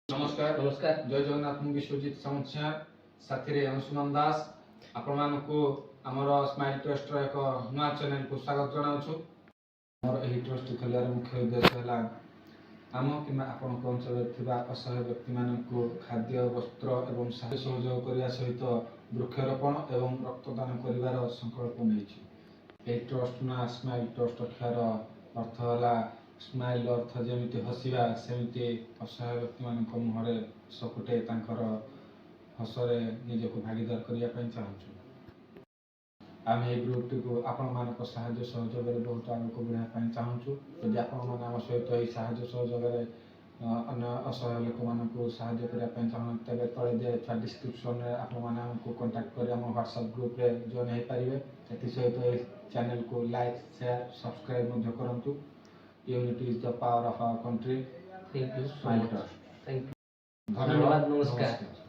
ନମସ୍କାର। ନମସ୍କାର। ଜୟ ଜଗନ୍ନାଥ। ମୁଁ ବିଶ୍ୱଜିତ ସାମନ୍ତସିଂହାର, ସାଥିରେ ଅଂଶୁମାନ ଦାସ। ଆପଣମାନଙ୍କୁ ଆମର ସ୍ମାଇଲ୍ ଟ୍ରଷ୍ଟର ଏକ ନୂଆ ଚ୍ୟାନେଲକୁ ସ୍ୱାଗତ ଜଣାଉଛୁ। ଆମର ଏହି ଟ୍ରଷ୍ଟ ଖୋଲିବାର ମୁଖ୍ୟ ଉଦ୍ଦେଶ୍ୟ ହେଲା, ଆମ କିମ୍ବା ଆପଣଙ୍କ ଅଞ୍ଚଳରେ ଥିବା ଅସହାୟ ବ୍ୟକ୍ତିମାନଙ୍କୁ ଖାଦ୍ୟ, ବସ୍ତ୍ର ଏବଂ ସାହାଯ୍ୟ ସହଯୋଗ କରିବା ସହିତ ବୃକ୍ଷରୋପଣ ଏବଂ ରକ୍ତଦାନ କରିବାର ସଂକଳ୍ପ ନେଇଛୁ। ଏହି ଟ୍ରଷ୍ଟ ନାଁ ସ୍ମାଇଲ୍ ଟ୍ରଷ୍ଟ ରଖିବାର ଅର୍ଥ ହେଲା, ସ୍ମାଇଲ୍ ଅର୍ଥ ଯେମିତି ହସିବା, ସେମିତି ଅସହାୟ ବ୍ୟକ୍ତିମାନଙ୍କ ମୁହଁରେ ହସ ଫୁଟେ, ତାଙ୍କର ହସରେ ନିଜକୁ ଭାଗିଦାର କରିବା ପାଇଁ ଚାହୁଁଛୁ। ଆମେ ଏହି ଗ୍ରୁପଟିକୁ ଆପଣମାନଙ୍କ ସାହାଯ୍ୟ ସହଯୋଗରେ ବହୁତ ଆଗକୁ ବଢ଼ାଇବା ପାଇଁ ଚାହୁଁଛୁ। ଯଦି ଆପଣମାନେ ଆମ ସହିତ ଏହି ସାହାଯ୍ୟ ସହଯୋଗରେ ଅନ୍ୟ ଅସହାୟ ଲୋକମାନଙ୍କୁ ସାହାଯ୍ୟ କରିବା ପାଇଁ ଚାହୁଁଛନ୍ତି, ତେବେ ତଳେ ଦିଆଯାଇଥିବା ଡିସ୍କ୍ରିପସନରେ ଆପଣମାନେ ଆମକୁ କଣ୍ଟାକ୍ଟ କରି ଆମ ହ୍ୱାଟ୍ସଆପ୍ ଗ୍ରୁପରେ ଜଏନ୍ ହୋଇପାରିବେ। ଏଥିସହିତ ଏହି ଚ୍ୟାନେଲକୁ ଲାଇକ୍, ସେୟାର, ସବସ୍କ୍ରାଇବ୍ ମଧ୍ୟ କରନ୍ତୁ। Unity is the power of our country. Thank you. Smile trust. Thank you. ଧନ୍ୟବାଦ। ଧନ୍ୟବାଦ, ନମସ୍କାର। ନମସ୍କାର।